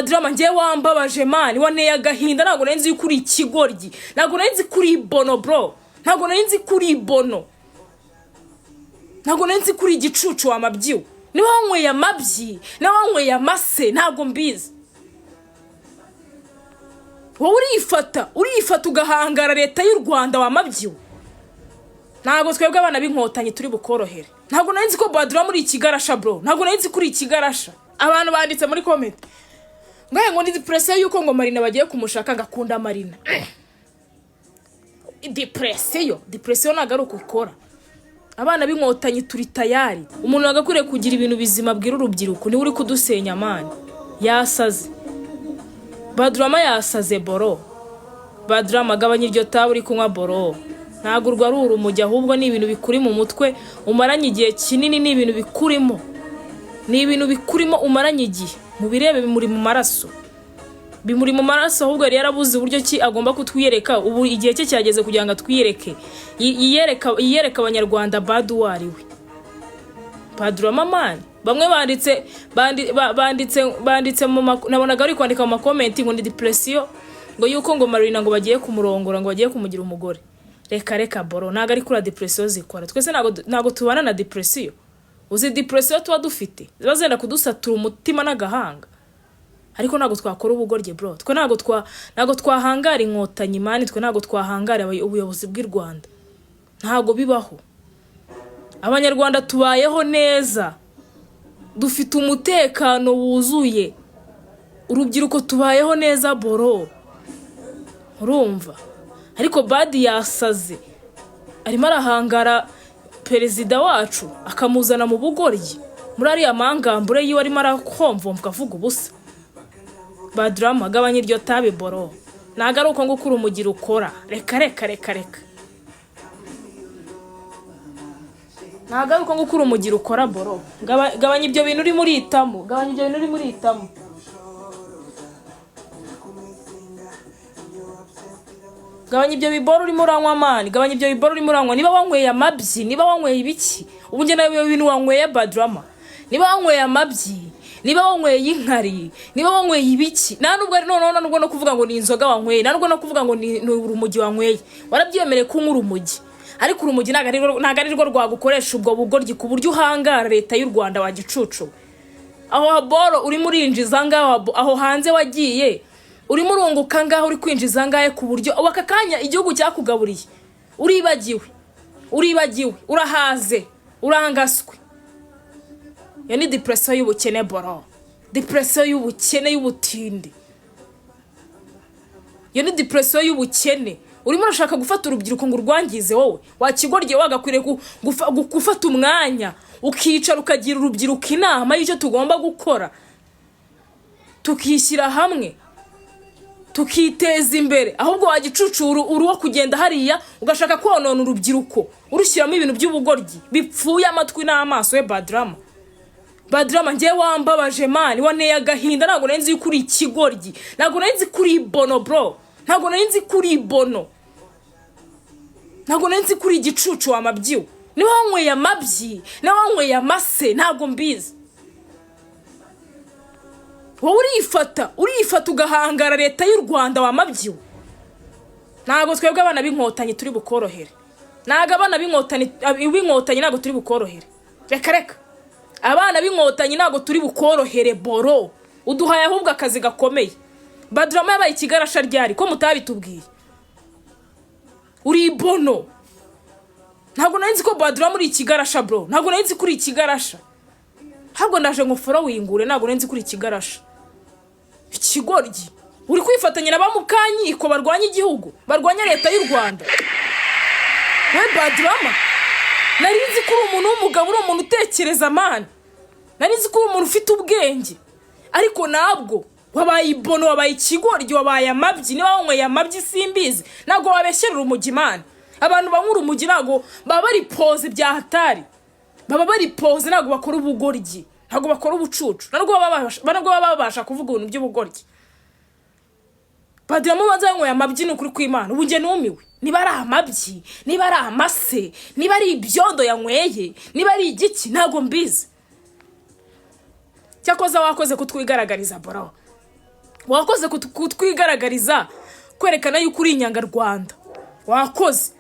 Drama, njye wambabaje man, wanteye agahinda. Ntabwo nari nzi yuko uri ikigoryi, ntabwo nari nzi ko uri ibono bro, ntabwo nari nzi ko uri ibono, ntabwo nari nzi ko uri igicucu. Wamabyiwe, niba wanyweye amabyi, niba wanyweye amase, ntabwo mbizi. Wowe urifata, urifata ugahangara leta y'u Rwanda, wamabyiwe. Ntabwo twebwe abana b'Inkotanyi turi bukorohere. Ntabwo nari nzi ko Badura muri ikigarasha bro, ntabwo nari nzi ko uri ikigarasha. Abantu banditse muri comment ngo ni depression y'uko ngo Marina bagiye kumushaka, ngo akunda Marina. Depression, depression ntabwo ari uko ukora. Abana b'Inkotanyi turi tayari. Umuntu wagakwiriye kugira ibintu bizima abwira urubyiruko niwe uri kudusenya man. Yasaze Badrama, yasaze bro. Badrama, gabanya iryo tabi uri kunywa bro. Ntabwo urwo ari urumogi, ahubwo ni ibintu bikuri mu mutwe umaranye igihe kinini, ni ibintu bikurimo, ni ibintu bikurimo umaranye igihe. Mubirebe, bimuri mu maraso, bimuri mu maraso. Ahubwo yari yarabuze uburyo ki agomba kutwiyereka. Ubu igihe cye cyageze kugira ngo atwiyereke, yiyereke Abanyarwanda badu uwo ari we. Badrama man, bamwe banditse banditse mu nabonaga bari kwandika mu ma comment ngo ni depression, ngo yuko ngo Marina ngo bagiye kumurongora, ngo bagiye kumugira umugore. Reka reka bro, ntabwo ari kuri depression zikora. Twese ntabwo tubana na depression. Uzi depression tuba dufite ziba zenda kudusatura umutima n'agahanga, ariko ntabwo twakora ubugoryi bro. Twe ntabwo twahangara Inkotanyi man, twe ntabwo twahangara ubuyobozi bw'i Rwanda, ntabwo bibaho. Abanyarwanda tubayeho neza, dufite umutekano wuzuye, urubyiruko tubayeho neza bro, urumva? Ariko Badi yasaze, arimo arahangara perezida wacu, akamuzana mu bugoryi muri ariya mangambure yiwe, arimo arakomvomvwa avuga ubusa. Badrama, gabanya iryo tabi bro, ntabwo ari uko nguko urumogi rukora. Reka reka reka reka, ntabwo ari uko nguko urumogi rukora bro. Gabanya ibyo bintu urimo uritamo, gabanya ibyo bintu urimo uritamo. Gabanya ibyo biboro urimo uranywa man, gabanya ibyo biboro urimo uranywa. Niba wanyweye amabyi, niba wanyweye ibiki, ubu njye nawe ibyo bintu wanyweye Badrama, niba wanyweye amabyi, niba wanyweye inkari, niba wanyweye ibiki, nta nubwo ari noneho, nta nubwo no kuvuga ngo ni inzoga wanyweye, nta nubwo no kuvuga ngo ni urumogi wanyweye. Warabyemereye kunywa urumogi, ariko urumogi ntabwo ari rwo rwagukoresha ubwo bugoryi ku buryo uhangara leta y'u Rwanda, wagicucu. Aho boro urimo urinjiza ngaho, aho hanze wagiye urimo urunguka ngaho, uri kwinjiza ngahe ku buryo ubu aka kanya igihugu cyakugaburiye? Uribagiwe, uribagiwe, urahaze, urangaswe. Iyo ni depression y'ubukene bro, depression y'ubukene, y'ubutindi. Iyo ni depression y'ubukene. Urimo urashaka gufata urubyiruko ngo urwangize. Wowe wakigorye, wagakwiriye gufata umwanya ukicara ukagira urubyiruko inama y'icyo tugomba gukora, tukishyira hamwe, tukiteza imbere. Ahubwo wagicucura uri uwo kugenda hariya ugashaka konona urubyiruko, urushyiramo ibintu by'ubugoryi bipfuye amatwi n'amaso. We Badrama, Badrama, njye wambabaje man, wanteye agahinda. Ntabwo nari nzi yuko uri ikigoryi, ntabwo nari nzi ko uri ibono bro, ntabwo nari nzi ko uri ibono, ntabwo nari nzi ko uri igicucu. Wamabyiwe, niba wanyweye amabyi, niba wanyweye amase, ntabwo mbizi. Wowe urifata, urifata ugahangara leta y'u Rwanda, wamabyiwe. Ntabwo twebwe abana b'Inkotanyi turi bukorohere. Ntabwo abana b'Inkotanyi ntabwo turi bukorohere. Reka reka, abana b'Inkotanyi ntabwo turi bukorohere bro. Uduhaye ahubwo akazi gakomeye. Badrama yabaye ikigarasha ryari ko mutabitubwiye? Uri ibono. Ntabwo nari nzi ko Badrama uri ikigarasha bro, ntabwo nari nzi ko uri ikigarasha. Ahubwo ndaje ngo forowingure. Ntabwo nari nzi ko uri ikigarasha, ikigoryi. Uri kwifatanya na ba mukanyiko barwanya igihugu, barwanya leta y'u Rwanda. We Badrama, nari nzi ko uri umuntu w'umugabo, uri umuntu utekereza man, nari nzi ko uri umuntu ufite ubwenge, ariko ntabwo wabaye ibono, wabaye ikigoryi, wabaye amabyi. Niba wanyweye amabyi simbizi, ntabwo wabeshyera urumogi man. Abantu banywa urumogi ntabwo baba bari posé bya hatari, baba bari posé, ntabwo bakora ubugoryi, ntabwo bakora ubucucu, ntabwo baba babasha kuvuga ibintu by'ubugoryi. Badrama, ubanza yanyweye amabyi, ni ukuri kw'Imana. Ubu njye numiwe. Niba ari amabyi, niba ari amase, niba ari ibyondo yanyweye, niba ari igiki, ntabwo mbizi. Cyakoza wakoze kutwigaragariza bro. Wakoze kutwigaragariza, kwerekana yuko uri inyangarwanda. Wakoze.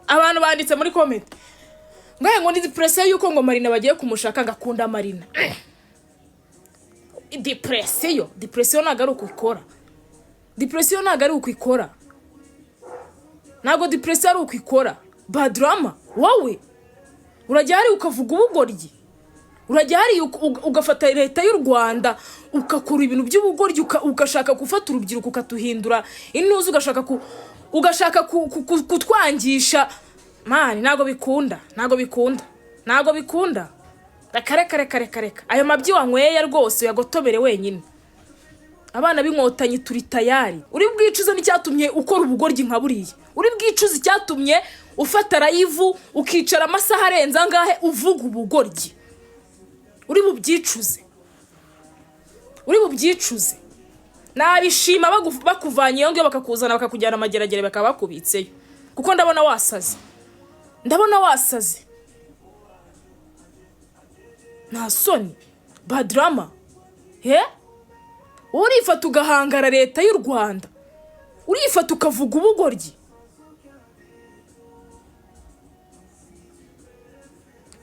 Abantu banditse muri comment ngo ni depression yuko ngo Marina bagiye kumushaka, ngo akunda Marina. Depression, depression ntabwo ari uko ikora. Depression ntabwo ari uko ikora. Ntabwo depression ari uko ikora. Badrama, wowe urajya hariya ukavuga ubugoryi, urajya hariya ugafata leta y'u Rwanda, ugakora ibintu by'ubugoryi, ugashaka gufata urubyiruko ukatuhindura intuzi, ugashaka kutwangisha. Man, ntabwo bikunda, ntabwo bikunda, ntabwo bikunda. Reka, reka, reka, reka, reka. Ayo mabyi wanyweye rwose uyagotobere wenyine. Abana b'Inkotanyi turi tayari. Uri bwicuze n'icyatumye ukora ubugoryi nka buriya. Uri bwicuze icyatumye ufata live, ukicara amasaha arenze angahe uvuga ubugoryi. Uri bubyicuze, uri bubyicuze. Nabishima bakuvanye iyo ngiyo, bakakuzana, bakakujyana amageragere, bakaba bakubitseyo, kuko ndabona wasaze, ndabona wasaze. Nta soni, Badrama? He, wowe urifata ugahangara leta y'u Rwanda, urifata ukavuga ubugoryi,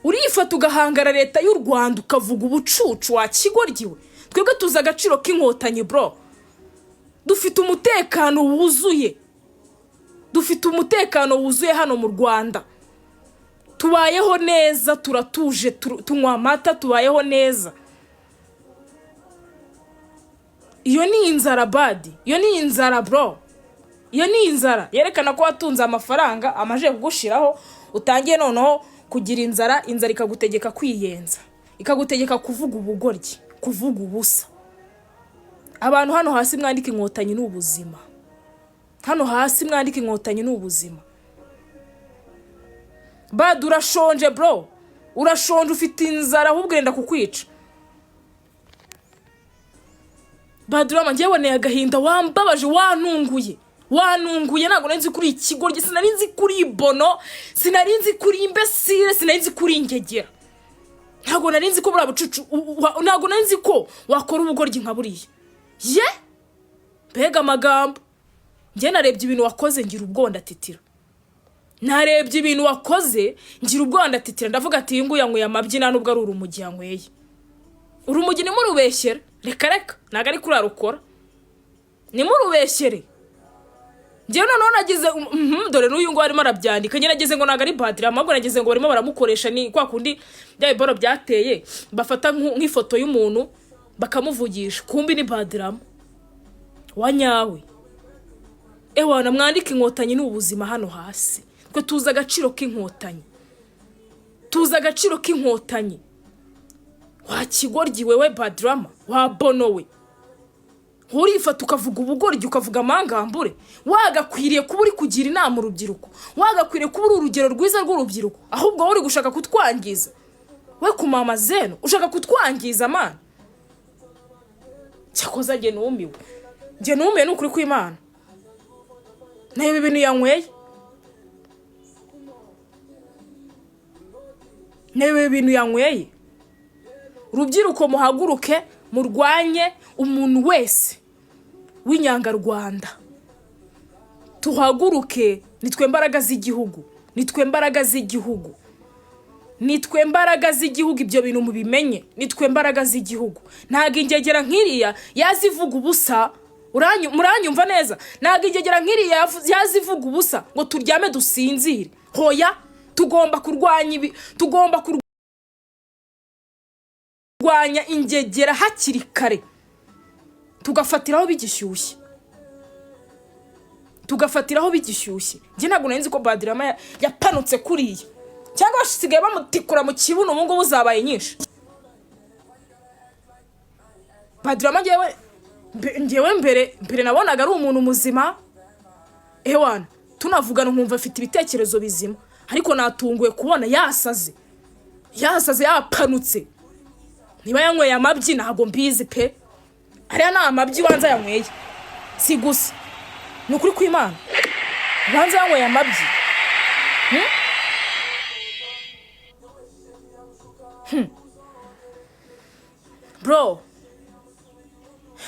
urifata ugahangara leta y'u Rwanda, ukavuga ubucucu, wa kigoryi we. Twebwe tuzi agaciro k'Inkotanyi, bro. Dufite umutekano wuzuye, dufite umutekano wuzuye hano mu Rwanda. Tubayeho neza, turatuje, tunywa amata, tubayeho neza. Iyo ni inzara, badi. Iyo ni inzara, bro. Iyo ni inzara yerekana ko watunze amafaranga amaje kugushiraho, utangiye noneho kugira inzara. Inzara ikagutegeka kwiyenza, ikagutegeka kuvuga ubugoryi, kuvuga ubusa. Abantu hano hasi mwandika "Inkotanyi ni ubuzima". Hano hasi mwandika "Inkotanyi ni ubuzima". Badi, urashonje, bro, urashonje, ufite inzara, ahubwo irenda kukwica. Badrama, njyewe wanteye agahinda, wambabaje, wanunguye, wanunguye. Ntabwo nari nzi kuri ikigoryi, sinari nzi kuri ibono, sinari nzi kuri imbesire, sinari nzi kuri ingegera. Ntabwo nari nzi ko buriya bucucu, ntabwo nari nzi ko wakora ubugoryi nka buriya. Ye, mbega amagambo! Njye narebye ibintu wakoze ngira ubwoba, ndatitira. Narebye ibintu wakoze ngira ubwoba, ndatitira. Ndavuga ati: "Iyi nguyu yanyweye amabyi, nta nubwo ari urumogi yanyweye." Urumogi nimurubeshyere. Reka, reka, ntabwo ari kuriya rukora, nimurubeshyere. Njyewe noneho nagize dore n'uyu nguyu arimo arabyandika. Njye nagize ngo ntabwo ari Badrama, ahubwo nagize ngo barimo baramukoresha. Ni kwa kundi bya biboro byateye, bafata nk'ifoto y'umuntu bakamuvugisha. Kumbi ni Badrama wa nyawe. Ewana, mwandike "Inkotanyi ni ubuzima" hano hasi. Twe tuzi agaciro k'Inkotanyi, tuzi agaciro k'Inkotanyi. Wa kigoryi wewe, Badrama, wa bono we, urifata ukavuga ubugoryi, ukavuga amangambure. Wagakwiriye kuba uri kugira inama urubyiruko, wagakwiriye kuba uri urugero rwiza rw'urubyiruko, ahubwo wowe uri gushaka kutwangiza. We kumama zeno, ushaka kutwangiza, man. Cyakoza njye numiwe, njye numiwe, ni ukuri kw'Imana. Nayo ibi bintu yanyweye, nayo ibi bintu yanyweye. Rubyiruko, muhaguruke murwanye umuntu wese w'inyangarwanda. Tuhaguruke, nitwe mbaraga z'igihugu, nitwe mbaraga z'igihugu, nitwe mbaraga z'igihugu. Ibyo bintu mubimenye, nitwe mbaraga z'igihugu. Ntabwo ingegera nk'iriya yazivuga ubusa. Muranyumva neza? Ntabwo ingegera nk'iriya yazivuga ubusa ngo turyame dusinzire. Hoya, tugomba kurwanya ibi, tugomba kurwanya ingegera hakiri kare, tugafatiraho bigishyushye, tugafatiraho bigishyushye. Njye ntabwo nari nzi ko Badrama yapanutse kuriya, cyangwa basigaye bamutikura mu kibuno. Ubu ngubu zabaye nyinshi. Badrama, njyewe mbere nabonaga ari umuntu muzima, ewana, tunavugana nkumva afite ibitekerezo bizima, ariko natunguwe kubona yasaze, yasaze, yapanutse. Niba yanyweye amabyi ntabwo mbizi pe. Ariya ni amabyi ubanza yanyweye, si gusa, ni ukuri kw'Imana, ubanza yanyweye amabyi. Bro.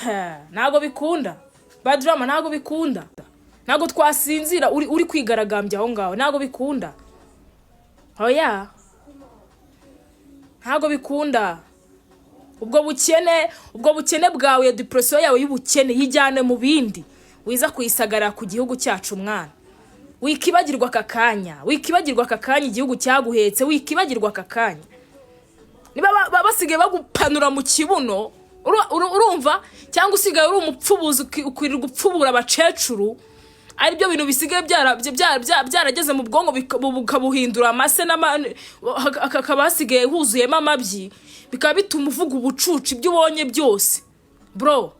Ha, ntabwo bikunda Badrama, ntabwo bikunda, ntabwo twasinzira uri kwigaragambya aho ngaho, ntabwo bikunda. Oya, ntabwo bikunda. Ubwo bukene bwawe, depression yawe y'ubukene, yijyane mu bindi, wiza kuyisagarira ku gihugu cyacu. Mwana, wikibagirwa aka kanya, wikibagirwa aka kanya igihugu cyaguhetse, wikibagirwa aka kanya. Niba basigaye bagupanura mu kibuno, urumva, cyangwa usigaye uri umupfubuzi, ukwirirwa upfubura abakecuru, aribyo bintu bisigaye byarageze mu bwonko, bukabuhindura amase, hakaba hasigaye huzuyemo amabyi, bikaba bituma uvuga ubucucu ibyo ubonye byose. Bro,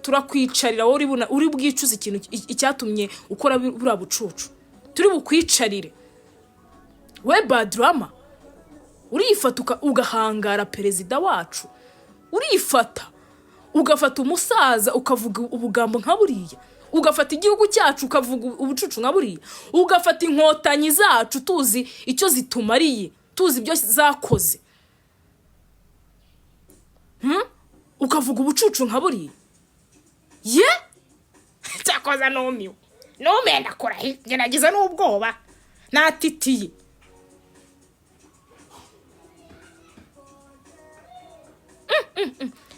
turakwicarira wowe, uri bwicuze ikintu icyatumye ukora buriya bucucu. Turi bukwicarire we Badrama. Urifata ugahangara perezida wacu, urifata ugafata umusaza ukavuga ubugambo nka buriya, ugafata igihugu cyacu ukavuga ubucucu nka buriya, ugafata Inkotanyi zacu tuzi icyo zitumariye, tuzi ibyo zakoze, Ukavuga ubucucu nka buriya. Ye, cyakoza numiwe, numiwe, ndakurahiye, njye nagize n'ubwoba, natitiye.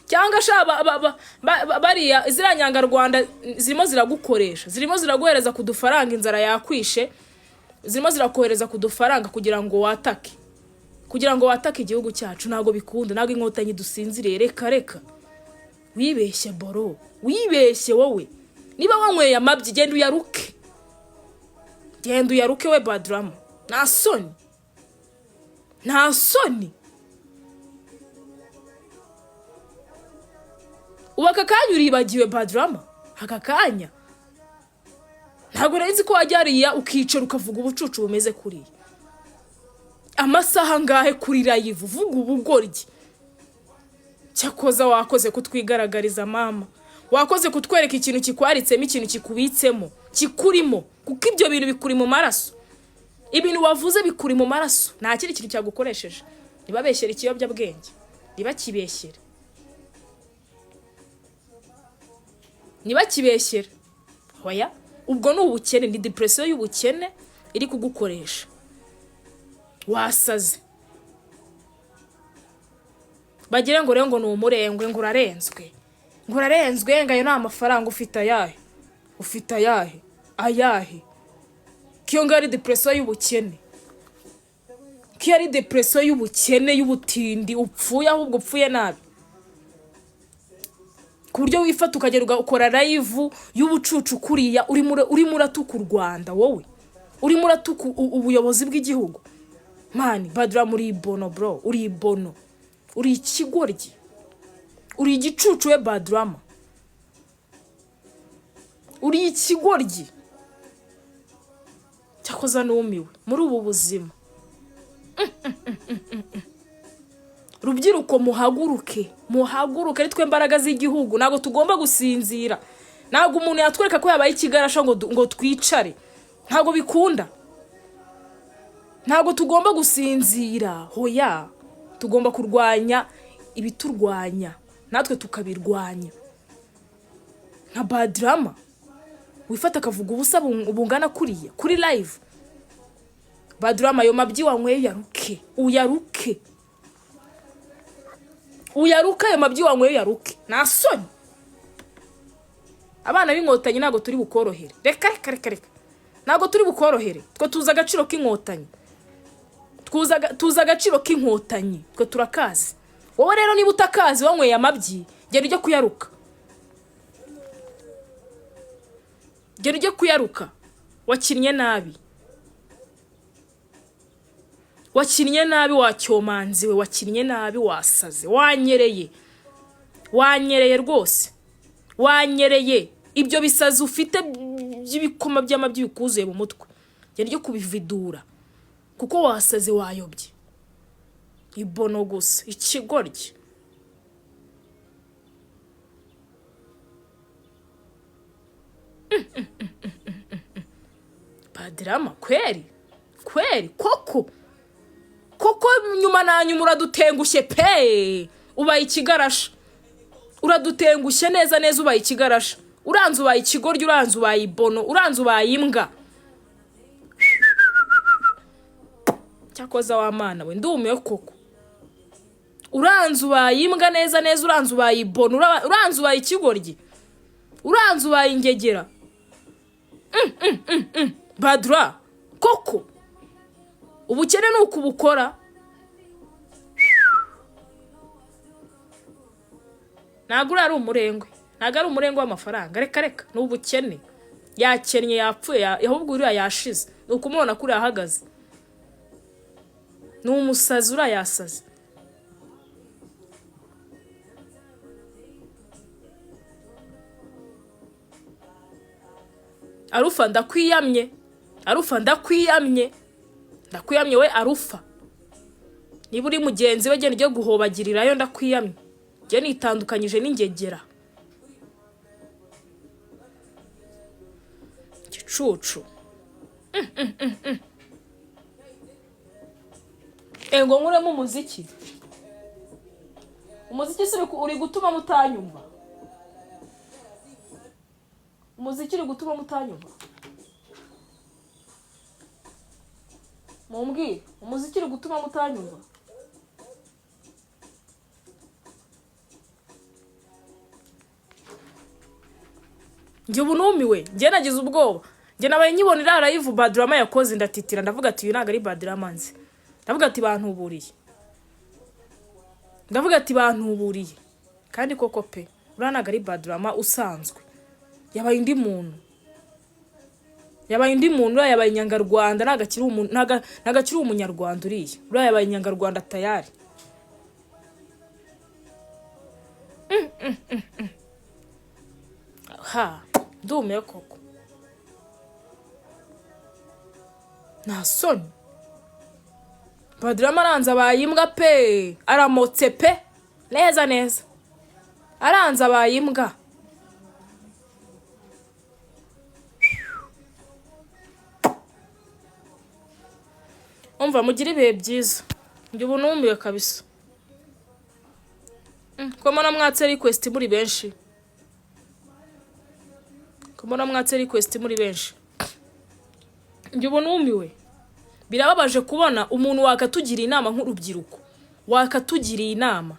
Cyangwa sha bariya ziriya nyangarwanda zirimo ziragukoresha, zirimo ziraguhereza ku dufaranga, inzara yakwishe, zirimo zirakohereza ku dufaranga kugira ngo watake igihugu cyacu. Ntabwo bikunda, ntabwo Inkotanyi dusinziriye. Reka reka, wibeshye bro, wibeshye wowe. Niba wanyweye amabyi, genda uyaruke, genda uyaruke we Badrama. Nta soni, nta soni. Ubu aka kanya uribagiwe Badrama? Aka kanya ntabwo nari nzi ko wajya hariya ukicara ukavuga ubucucu bumeze kuriya, amasaha angahe kuri live uvuga ubugoryi. Cyakoza wakoze kutwigaragariza mama, wakoze kutwereka ikintu kikwaritsemo, ikintu kikubitsemo, kikurimo, kuko ibyo bintu bikuri mu maraso. Ibintu wavuze bikuri mu maraso, nta kindi kintu cyagukoresheje. Ntibabeshyere ikiyobyabwenge, ntibakibeshyere, ntibakibeshyere. Hoya, ubwo ni ubukene, ni depression y'ubukene iri kugukoresha. Wasaze. Bagire ngo rero ngo ni umurengwe, ngo urarenzwe, ngo urarenzwe, ngo ayo ni amafaranga ufite. Ayahe ufite? Ayahe? Ayahe? Ko iyo ngiyo ari depression y'ubukene, ko iyo ari depression y'ubukene, y'ubutindi, upfuye ahubwo upfuye nabi, ku buryo wifata ukagera ugakora live y'ubucucu kuriya, urimo uratuka u Rwanda, wowe urimo uratuka ubuyobozi bw'igihugu. Man, Badra, uri ibono bro, uri ibono, uri ikigoryi, uri igicucu we Badrama, uri ikigoryi. Cyakoza numiwe muri ubu buzima. Rubyiruko, muhaguruke, muhaguruke, ari twe mbaraga z'igihugu. Ntabwo tugomba gusinzira, ntabwo umuntu yatwereka ko yabaye ikigarasha ngo twicare. Ntabwo bikunda, ntabwo tugomba gusinzira. Hoya, tugomba kurwanya ibiturwanya, natwe tukabirwanya. Nka Badrama wifata akavuga ubusa bungana kuriya kuri live. Badrama, ayo mabyi wanyweye uyaruke, uyaruke, uyaruke, ayo mabyi wanyweye uyaruke. Nta soni. Abana b'Inkotanyi ntabwo turi bukorohere. Reka reka reka reka, ntabwo turi bukorohere. Twe tuzi agaciro k'Inkotanyi, tuzi agaciro k'Inkotanyi, twe turakazi. Wowe rero niba utakazi, wanyweye amabyi, genda ujye kuyaruka, genda ujye kuyaruka. Wakinnye nabi, wakinnye nabi, wacyomanziwe, wakinnye nabi, wasaze, wanyereye, wanyereye rwose, wanyereye. Ibyo bisazi ufite by'ibikoma by'amabyi bikuzuye mu mutwe, genda ujye kubividura kuko wasaze, wayobye. Ibono gusa, ikigoryi. Badrama, kweri kweri, koko koko, nyuma na nyuma uradutengushye pe, ubaye ikigarasha. Uradutengushye neza neza, ubaye ikigarasha, uranze ubaye ikigoryi, uranze ubaye ibono, uranze ubaye imbwa. Cyakoza wa mana we, ndumiwe koko. Uranze ubaye imbwa neza neza, uranze ubaye ibono, uranze ubaye ikigoryi, uranze ubaye ingegera. Badura koko, ubukene ni ukubukora. Ntabwo uriya ari umurengwe, ntabwo ari umurengwe w'amafaranga, reka reka, ni ubukene. Yakennye, yapfuye, ahubwo uriya yashize, ni ukumubona ko uriya ahagaze. Ni umusazi, uriya yasaze. Arufa ndakwiyamye, Arufa ndakwiyamye, ndakwiyamye we Arufa. Niba uri mugenzi we genda ujye guhobagirirayo, ndakwiyamye. Njye nitandukanyije n'ingegera. Gicucu. Ngo nkuremo umuziki. Umuziki si uri gutuma mutanyumva. Umuziki uri gutuma mutanyumva. Mumbwire, umuziki uri gutuma mutanyumva. Njye ubu numiwe, njye nagize ubwoba. Njye nabaye nyibona iriya live Badrama yakoze ndatitira, ndavuga ati uyu ntabwo ari Badrama nzi. Ndavuga ati bantuburiye. Ndavuga ati bantuburiye. Kandi koko pe, uriya ntabwo ari Badrama usanzwe. Yabaye undi muntu. Yabaye undi muntu, uriya yabaye inyangarwanda, ntabwo akiri umu-, ntabwo, ntabwo akiri umunyarwanda uriya. Uriya yabaye inyangarwanda tayari. Ha, ndumiwe koko. Nta soni. Badrama aranze abaye imbwa pe, aramotse pe, neza neza. Aranze abaye imbwa. Umva mugire ibihe byiza. Njye ubu numiwe kabisa. Ko mbona mwatse request muri benshi. Ko mbona mwatse request muri benshi. Njye ubu numiwe. Birababaje kubona umuntu wakatugira inama nk'urubyiruko. Wakatugiriye inama.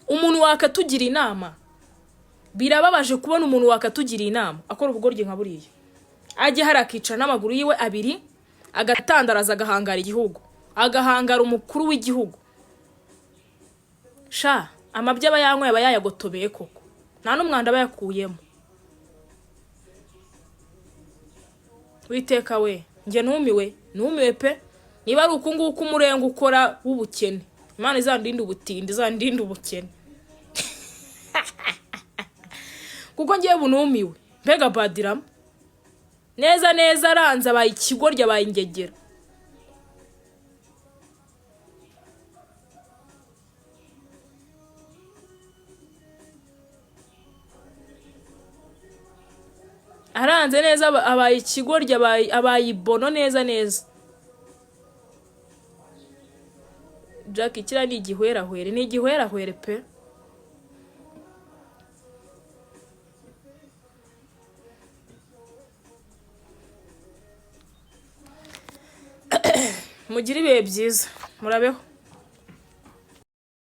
Umuntu wakatugira inama. Birababaje kubona umuntu wakatugiriye inama akora ubugoryi nka buriya. Ajye hari akicara n'amaguru yiwe abiri, agatandaraza agahangara igihugu, agahangara umukuru w'igihugu. Sha, amabyi aba yanyweye aba yayagotobeye koko. Nta n'umwanda aba yakuyemo. Witeka we, njye numiwe, numiwe pe. Niba ari uku nguku umurenga ukora w'ubukene, Imana izandinde ubutindi, izandinde ubukene. Kuko ngiye bunumiwe, mbega Badrama. Neza neza aranze abaye ikigoryi, abaye ingegera. Aranze neza abaye ikigoryi, abaye ibono neza neza. Jack kiriya ni igihwerahwere, ni igihwerahwere pe. Mugire ibihe byiza, murabeho.